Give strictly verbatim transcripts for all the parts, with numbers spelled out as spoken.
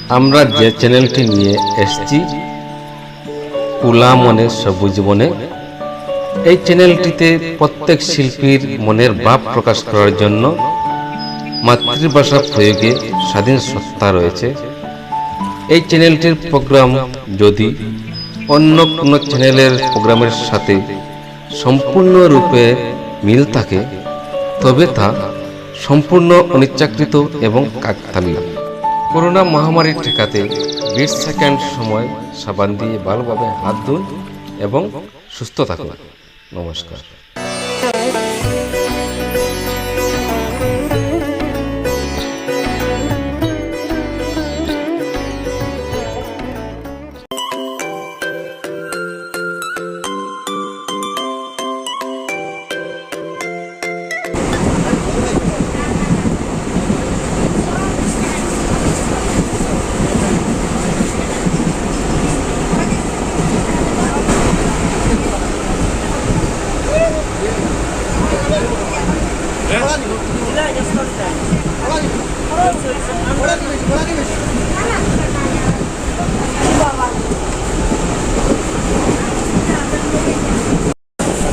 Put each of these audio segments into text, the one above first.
আমরা যে চ্যানেলটি নিয়ে এসেছি, খোলা মনে সবুজ বনে, এই চ্যানেলটিতে প্রত্যেক শিল্পীর মনের ভাব প্রকাশ করার জন্য মাতৃভাষা প্রয়োগে স্বাধীন সত্তা রয়েছে। এই চ্যানেলটির প্রোগ্রাম যদি অন্য কোনো চ্যানেলের প্রোগ্রামের সাথে সম্পূর্ণরূপে মিল থাকে, তবে তা সম্পূর্ণ অনিচ্ছাকৃত এবং কাকতালীয়। করোনা মহামারী ঠেকাতে বিশ সেকেন্ড সময় সাবান দিয়ে ভালোভাবে হাত ধুন এবং সুস্থ থাকুন। নমস্কার।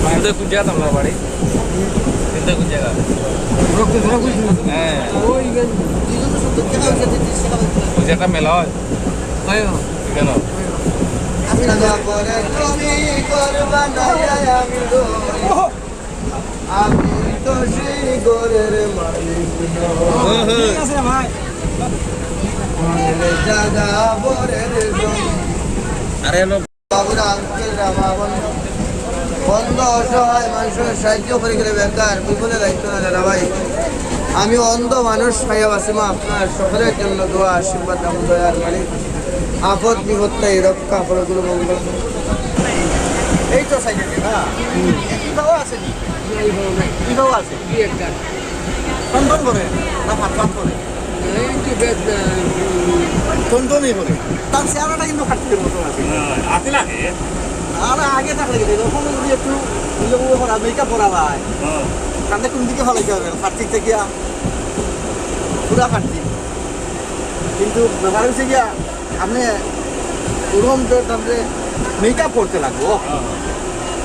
কিন্তু কোন জায়গা তোমার বাড়ি? কিন্তু কোন জায়গা? হ্যাঁ। ওই যে একটা মেলা হয়। কেন? আমি তো সেই ঘরের মালিক নই। ঠিক আছে ভাই। ঘরের জায়গা পরের জমি। আরে এলো। বাবুরা, আঙ্কেলরা, মা বোন, অন্ধ অসহায় মানুষের সাহায্য করে গেলে বেকার, বিপদে দায়িত্ব না দাদা ভাই। আমি অন্ধ মানুষ, সাহেব আসিমা, আপনার সকলের জন্য দোয়া, আশীর্বাদ, দাম দয়ার মালিক। আপদ বিপদ তাই রক্ষা, সকলগুলো মঙ্গল। এই তো সাইডে না? ইটাও আছে নি? ইটাও আছে? টনটন করে? না ফাটফাট করে? এই যে বেশ, আহ, টনটনই করে। তার চেহারাটা কিন্তু খাট্টির মতো আছে। না, আছে না রে? আরে আগে থাকলে কি, এরকম যদি একটু ইয়ে উয়ে করা, মেকআপ করা যায়। হ্যাঁ। কান্দে কোন দিকে ফালাইতে হবে? ফাটতিক থেকে আ-, পুরা ফাটতিক। কিন্তু ব্যাপার হচ্ছে গিয়া, আপনি ওরকম তো তারপরে মেকআপ করতে লাগবো। হ্যাঁ।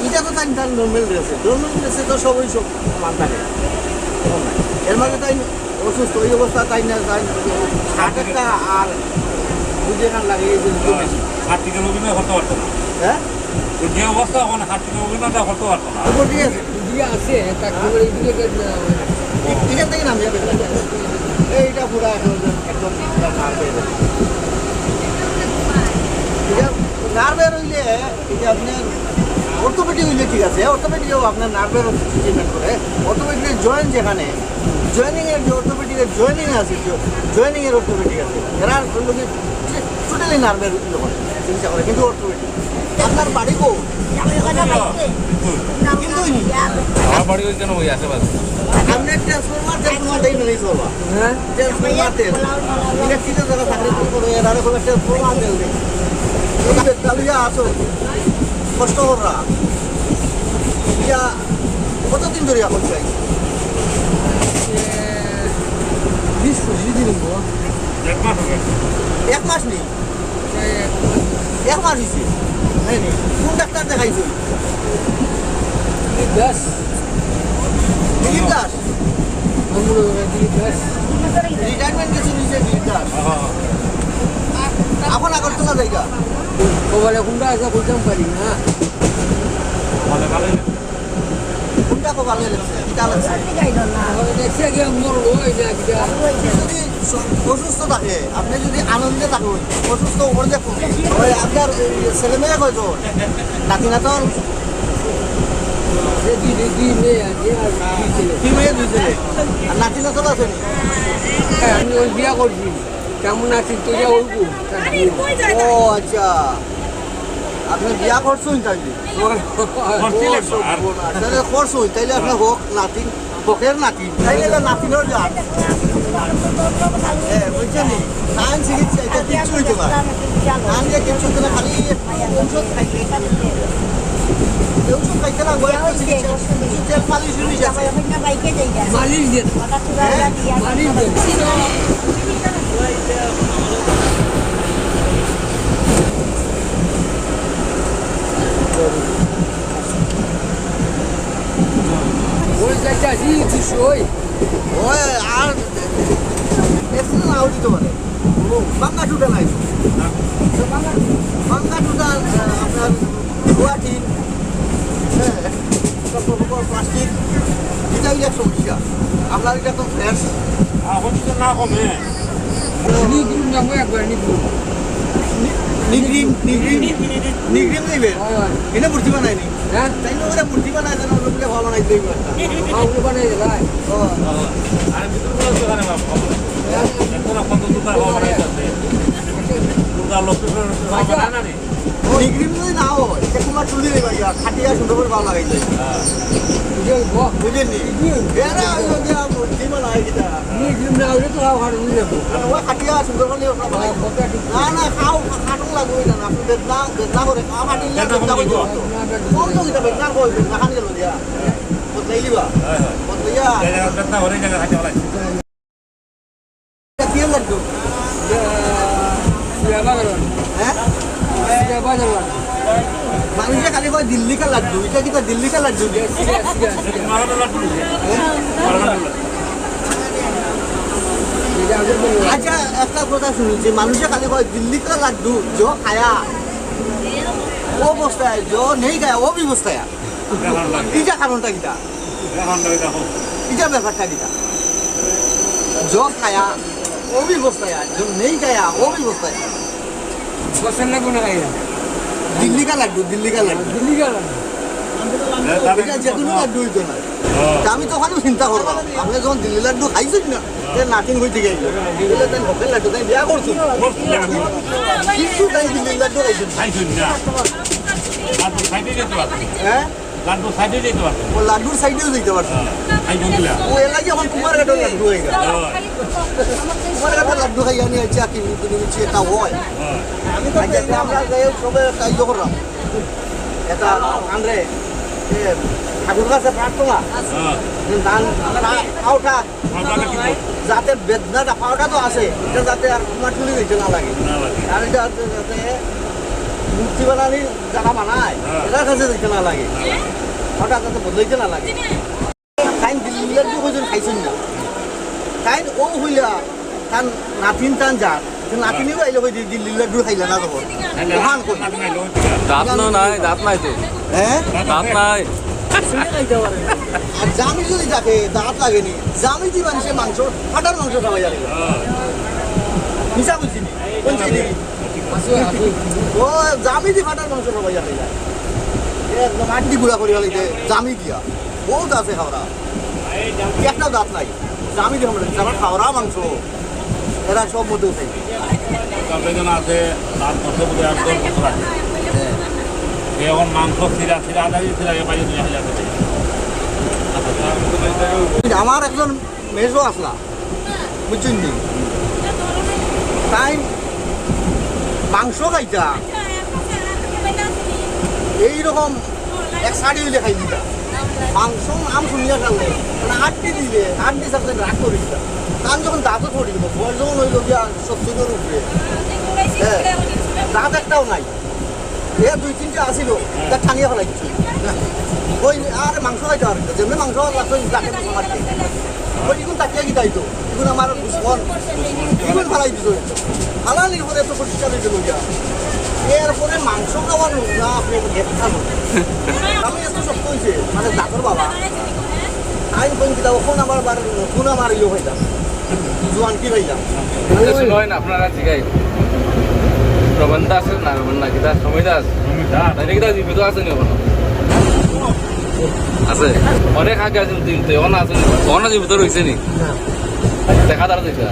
এটা তো তাই তার নর্মাল ড্রেসে, নর্মাল ড্রেসে তো সবই সব সমান থাকে। এর মাঝে তাই অসুস্থ, ওই অবস্থা তাই না, তাই হার্ট একটা আর বুঝে না লাগে, এই যে দুটো বেশি। হাত থেকে অভিনয় করতে পারতো না। হ্যাঁ? ওর যে অবস্থা, ওখানে হাত থেকে অভিনয়টা করতে পারতো না। উপর দিয়ে আছে। এদিকে আছে, তার খবর এদিকে গেছে না। এ-, এখান থেকে নামিয়ে দেবে। এইটা পুরা এখন একদম পুরা নার্ভে। এটা নার্ভে রইলে, এটা আপনার অর্থোপেডিক হইলে ঠিক আছে, অর্থোপেডিকও আপনার নার্ভের ট্রিটমেন্ট করে। অর্থোপেডিক জয়েন্ট যেখানে, জয়েনিং এর যে অর্থোপেডিক এর জয়েনিং আছে, জ-, জয়েনিং এর অর্থোপেডিক আছে, এরা লোকে টোটালি নার্ভের ইয়ে করে, চিকিৎসা করে, কিন্তু অর্থোপেডিক। আপনার বাড়ি কো? কিন্তু আমার বাড়ি ওই কেন ওই আশেপাশে। আপনি ট্রান্সফরমার তেল কোনো দেই নেই চলবা। হ্যাঁ? ট্রান্সফরমার তেল। ইলেকট্রিকের যারা চাকরি করে, এরা কোনো ট্রান্সফরমার তেল নেই। এই যে তালুয়া আছো, কষ্ট কররা। ইয়া, কতদিন ধরে এখন চাই? বিশ পঁচিশ দিন হইব। এক মাস হবে। এক মাস নেই? এক মাস হইছে। তাই নি? কোন ডাক্তার দেখাইছো? দিলীপ দাস। দিলীপ দাস? আমার দিলীপ দাস। রিটায়ারমেন্ট গেছে নিজে দিলীপ দাস। এখন আগরতলা জায়গা। কপালে কোনটা আছে বলতাম পারি না। কোনটা কপালে লেখছে? কিতা লেখছে? দেখছি আগে মরবো, এই যে আজকে। যদি স-, অসুস্থ থাকে, আপনি যদি আনন্দে থাকেন, অসুস্থ হলে দেখুন। ওই আপনার এই ছেলে মেয়ে কয়জন? নাতি নাতন? এই দুই, দুই, দুই মেয়ে আছে, আর দুই ছেলে। দুই মেয়ে, দুই ছেলে। আর নাতি নাতন আছে নি? হ্যাঁ, আমি ওই বিয়া করছি। কেমন আছি? তুই যা ওই কু। ও আচ্ছা, আপনি বিয়া করছেন তাইলে? করছি ও, একবার। সর্বনাশ। তাহলে করছেন, তাইলে আপনার হক নাতিন, হকের নাতিন। তাইলে এটা নাতিনর জাত। হ্যাঁ, বুঝছেন নি? তান চিকিৎসা, এটা কিচ্ছু হইতে পারে। তান যে কিচ্ছু হইতে না, খালি ঔষধ খাইতে। ঔষধ খাইতে না, ওই একটা চিকিৎসা, কিছু তেল মালিশ হয়ে যাচ্ছে। মালিশ দিয়ে। হ্যাঁ? মালিশ দিয়ে। ওই যাইতে আসি, দুশো ওই। ওই আর একটু নাও দিতে পারে। বাঙ্গা টুটা নাই। বাঙ্গা টুটা, আহ, আপনার গুয়াহাটি, হ্যাঁ, একটা প্রকল্প প্লাস্টিক, এটা হইলে সমস্যা। আপনার এটা তো ফ্রেশ। এখন তো না কমে। নিগ্রিম নামে একবার নিগ্রিম। নি-, নিগ্রিম, নিগ্রিম, নিগ্রিম নিবে। হয়, হয়। এটা মূর্তি বানায়নি। হ্যাঁ? তাই না, ওরা মূর্তি বানায়, যেন ওগুলো ভালো বানাই দিবে একটা। হ্যাঁ, ওগুলো বানাই দেয়, ভাই। ও। আর ভিতরে কোনো দোকানে বাবা। এখন কত দোকান বানাই আছে। দোকান লোক তো বানায় না নি। নিগ্রিম যদি না হয়, সে কুমার চুরি নেই ভাই, আর খাটিয়া সুন্দর করে ভালো লাগাই যায়। হ্যাঁ। বুঝলেন নি? এরা ওই যে মূর্তি বানায় কিতা। নিগ্রিম না হইলে তো খাওয়া খাওয়া হয়ে যাবে। আর ওই খাটিয়া সুন্দর করে ওটা বানাই। হ্যাঁ, ওটা ঠিক। না, না, খাও, খা-, খাটুন লাগবে না, না, আপনি বেদনা, বেদনা করে, খাওয়া খাটিয়ে বেদনা বেদনা করে করে দিও। দিও। কোন তো কিতা বেদনা করে, বেদনা খান গেল দিয়া। হ্যাঁ। বদলাইলি বা? হ্যাঁ, হ্যাঁ। বদলাইয়া। এই জায়গা বেদনা করে, এই জায়গা খাটিয়া বানাই। এটা কি লাড্ডু? হ্যাঁ? মানুষে খালি কয় দিল্লি কা লাড্ডু, এটা কিতা দিল্লি কা লাড্ডু? হ্যাঁ? আচ্ছা, একটা কথা শুনছি, মানুষে খালি কয় দিল্লি কা লাড্ডু, জ খায়া অবস্থায়, জ নেই খায়া অবস্থায়। ইটা কারণটা কিতা? ইটা ব্যাপারটা কিতা? জ খায়া অবস্থায়, জ নেই খায়া অবস্থায়। পছন্দ কোনো খাই না। দিল্লি কা লাড্ডু, দিল্লি কা লাড্ডু। দিল্লি কা লাড্ডু। এটা যে কোনো লাড্ডু হইতো না। তা আমি তখনও চিন্তা করলাম, আপনি যখন দিল্লি লাড্ডু খাইছেন না, তে নাতিন হইতে গেল। বলে, "তাই হোটেল লাড্ডু, তাই বিয়া করছো।" কিন্তু তাই দিল্লি লাড্ডু খাইছেন না। খাইছেন না। লাড্ডু খাইতে গেছো আপনি? হ্যাঁ? লাড্ডু সাইডে যেতে পারবে। ও লাড্ডুর সাইডেও যেতে পারবে। হ্যাঁ, খাই বলছিলাম। ও এর লাগি এখন কুমারঘাটর লাড্ডু হয়ে গেল। হ্যাঁ। কুমারঘাটর লাড্ডু খাই আনি আইছে, আর কি, এটা হয়। হ্যাঁ। আচ্ছা, আমরা যাই হোক, সবে একটা ইয়ে করলাম। এটা আনরে, এ, ঠাকুর কাছে প্রার্থনা। হ্যাঁ। যে দান, তা, পাওটা, পাওটা কি করবো? যাতে বেদনাটা, পাওটা তো আছে, এটা যাতে আর কুমার চুরি হইতে না লাগে। না লাগে। আর এটা যাতে, যাতে মূর্তি বানানি যারা বানায়, হ্যাঁ। এরার কাছে যাইতে না লাগে। না লাগে। পাওটা যাতে বদলাইতে না লাগে। তাই দিল্লি লাড্ডু কইজন খাইছইন না। তাই ও হইলা, তার নাতিন তান যার, তো নাতিনিও আইলে কই দি-, দিল্লি লাড্ডু খাইলা না তখন। ওখান কই? দাঁত না নাই, দাঁত নাই তো। হ্যাঁ? দাঁত নাই। আর জামি যদি থাকে, দাঁত লাগেনি। জামি দি মানুষে মাংস, ফাটার মাংস খাওয়াই আর কি। মিছা কইছি নি? কোন সেই দিকে? ও জামি দি ফাটার মাংস খাওয়াই আর কি। একদম আড্ডি গুড়া করি ফেলাইছে, জামি দিয়া। বহুত আছে খাওয়ারা। একটাও দাঁত নাই। আমি দেখলাম, যারা খাওয়ারা মাংস, এরা সব মধ্যে উঠে। তারপরে যেন আছে, তার মধ্যে বুঝে আট দশ বছর আছে। হ্যাঁ। এ এখন মাংস ছিঁড়া, ছিঁড়া আদা দিয়ে ছিঁড়া, এ বাইরে নিয়ে আসলে আছে। আমার একজন মেজো আসলা, বুঝছেন নি? তাই মাংস খাইতা, এইরকম এক শাড়ি হইলে খাই দিতা। মাংস নাম শুনিয়া গেলে, মানে আটটি দিলে, আটটি সাথে রাগ করে দিতা। তার যখন দাঁতও পড়ে গেল, বয়স যখন হইল গিয়া সত্তরের উপরে, হ্যাঁ, দাঁত একটাও নাই। এ দুই তিনটা আসিল, তা টানিয়া ফেলাই দিচ্ছে। ওই আর মাংস খাইতে পারে না, যেমনি মাংস লাগতো, তাকে মাংস মারতে। ওই ইগুন তাকিয়া কি যাইতো? ইগুন আমার দুশমন। ইগুন ফালাই দিত। ফালানির পরে তো প্রতিষ্ঠা হইতে লইয়া। এরপরে মাংস খাওয়ানো না, আপনি একটা খান। আমি এত শক্ত হইছে, মানে দাদুর বাবা। আমি কোন কিতা, ওখান আমার বার, কোন আমার ইয়ে হইতাম। জোয়ান কি হইতাম। এটা শুনো হয় না, আপনারা জিগাই। রবন দাস না, রবন না, কিতা সময় দাস? সময় দাস। তাই কিতা জীবিত আছে নি এখনো? আছে। অনেক আগে আছে, কিন্তু এখন আছে নি? অখন জীবিত রইছে নি? না। দেখা দাঁড়া দিছে।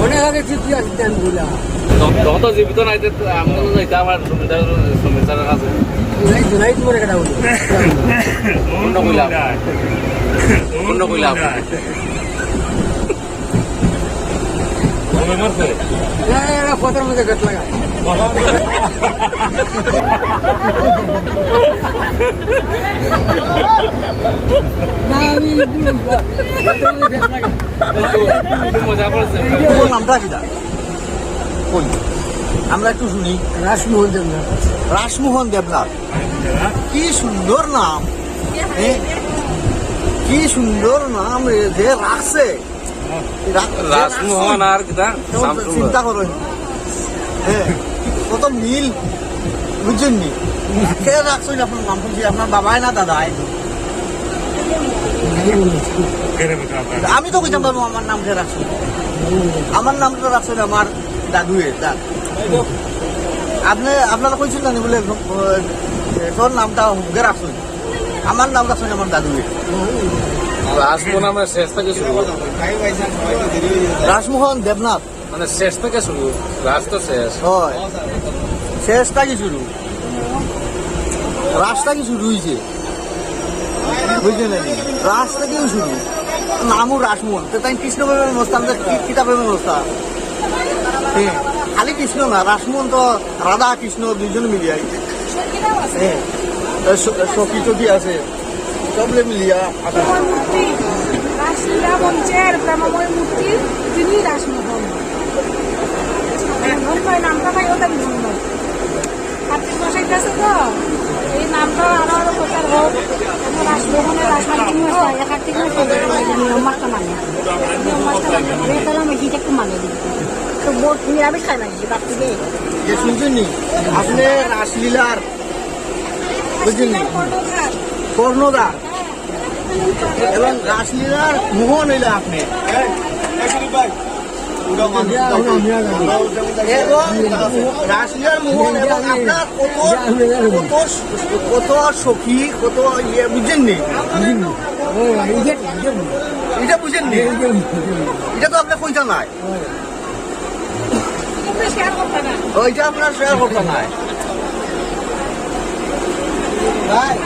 অনেক আগে জীবিত আছে, আমি বললাম। তখন, তখন তো জীবিত নাই, তো আমি তো যাইতাম আমার জমিদার, জমিদারের কাছে। জুনাইদ, জুনাইদ মরে গেল বলে। অন্য কইলাম। অন্য কইলাম। কবে মারছে? না, না, না, কথার মধ্যে গাছ লাগা। না, আমি কথার মধ্যে গাছ লাগা। মজা করছে। তোমার নামটা কিতা? কই? আমরা একটু শুনি। রাসমোহন দেবনাথ। রাসমোহন দেবনাথ, কি সুন্দর নাম। হ্যাঁ, কি সুন্দর নাম রে, যে রাখছে। রা-, যে রাসমোহন রাখছে। আর কিতা? কেমন শামসুন্দর। চিন্তা করো। হ্যাঁ, কত মিল, বুঝছেন নি? কে রাখছইন আপনার নাম? শুনছি আপনার বাবায় না দাদায়? আমি তো কইতাম পারবো আমার নাম কে রাখছে। আমার নাম তো রাখছে আমার দাদুয়ে, দাদা। আপনি, আপনারা কইছেন না নি বলে, আহ, তোর নামটা হুমকে রাখছইন? আমার নাম রাখছইন আমার দাদুয়ে। রাসমোহন নামে শেষ থেকে শুরু। রাসমোহন দেবনাথ। মানে শেষ থেকে শুরু, রাস তো শেষ। হয়। শেষ থাকি শুরু। রাস থাকি শুরু হইছে। বুঝলেন নি? রাস থাকিউ শুরু। নামও রাসমোহন। তো তাই কৃষ্ণ প্রেমের অবস্থা, আমরা কি-, কিতা প্রেমের অবস্থা? হ্যাঁ। খালি কৃষ্ণ না, রাসমোহন তো রাধা কৃষ্ণ দুইজন মিলিয়া। হ্যাঁ। এ, স-, সখী টখী আছে। সবলে মিলিয়া আছে। মূর্তি, রাসলীলা মঞ্চের প্রেমময় মূর্তি, তিনি রাসমোহন। ধন্য, এই নামটা পাই ওদের ধন্য। কার্তিক মাস আইতাছে তো, এই নামটা আরো আরো প্রচার হোক। আমরা রাসমোহনে রাসলীলা তিন মাস পাই, কার্তিক মাস পাই, নিয়ম মাসটা মানে। নিয়ম মাসটা মানে। বেতন আমি দিতে একটু মানে দিই। তো বোট নিরামিষ খায় না, এই বাড়তি দিয়ে। যে শুনছেন নি? আপনি রাসলীলার, বুঝছেন নি? কর্ণধার। কর্ণধার। এবং রাসলীলার মোহন হইলে আপনি। এবং রাসলীলার মোহন এবং আপনার কত, কত, কত সখী, কত ইয়ে, বুঝছেন নি? এটা বুঝেন নি? এটা তো আপনি কইতা নাই। ওইটা আপনার শেয়ার করতে নাই। ভাই,